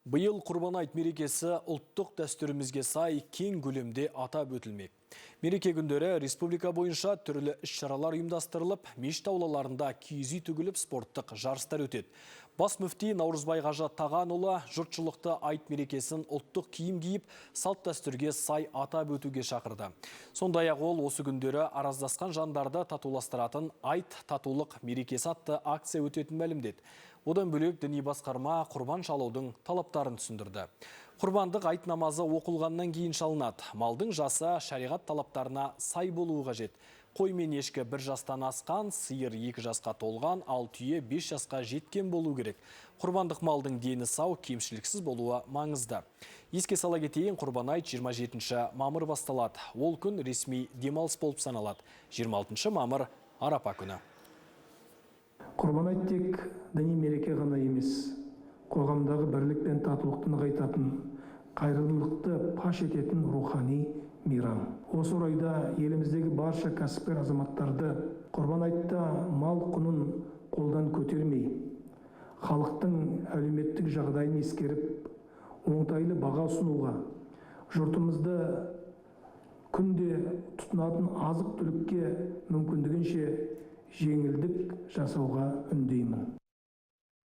Биыл Құрбан айт мерекесі ұлттық дәстүрімізге сай кең көлемде атап өтілмек. Мереке күндері республика бойынша түрлі іс-шаралар ұйымдастырылып, мешіт аулаларында киіз үй тігіліп, спорттық жарыстар өтеді. Бас мүфти Наурызбай қажы Тағанұлы жұртшылықты айт мерекесін ұлттық киім киіп, салт дәстүрге сай атап өтуге шақырды. Сондай-ақ ол осы күндері араздасқан жандарды татуластыратын «Айт татулық мерекесі» атты акция өтетінін мәлімдеді. Одан бөлек, діни басқарма құрбан шалудың талаптарын түсіндірді. Құрбандық айт намазы оқылғаннан кейін шалынады. Малдың жасы шариғат талаптарына сай болуы қажет. Қой мен ешкі 1 жастан асқан, сиыр 2 жасқа толған, ал түйе 5 жасқа жеткен болу керек. Құрбандық малдың дені сау, кемшіліксіз болуы маңызды. Еске сала кетейін, Құрбан айт 27 мамыр басталады. Ол күн ресми демалыс болып саналады. 26 мамыр – Арапа күні. Құрбан айт тек діни мереке ғана емес, қоғамдағы бірлік пен татулықты нығайтатын, қайырымдылықты паш ететін рухани мейрам. Осы орайда еліміздегі барша кәсіпкер азаматтарды Құрбан айтта мал құнын қолдан көтермей, халықтың әлеуметтік жағдайын ескеріп, оңтайлы баға ұсынуға, жұртымызды күнде тұтынатын азық түлікке мүмкіндігінше жеңілдік жасауға үндеймін.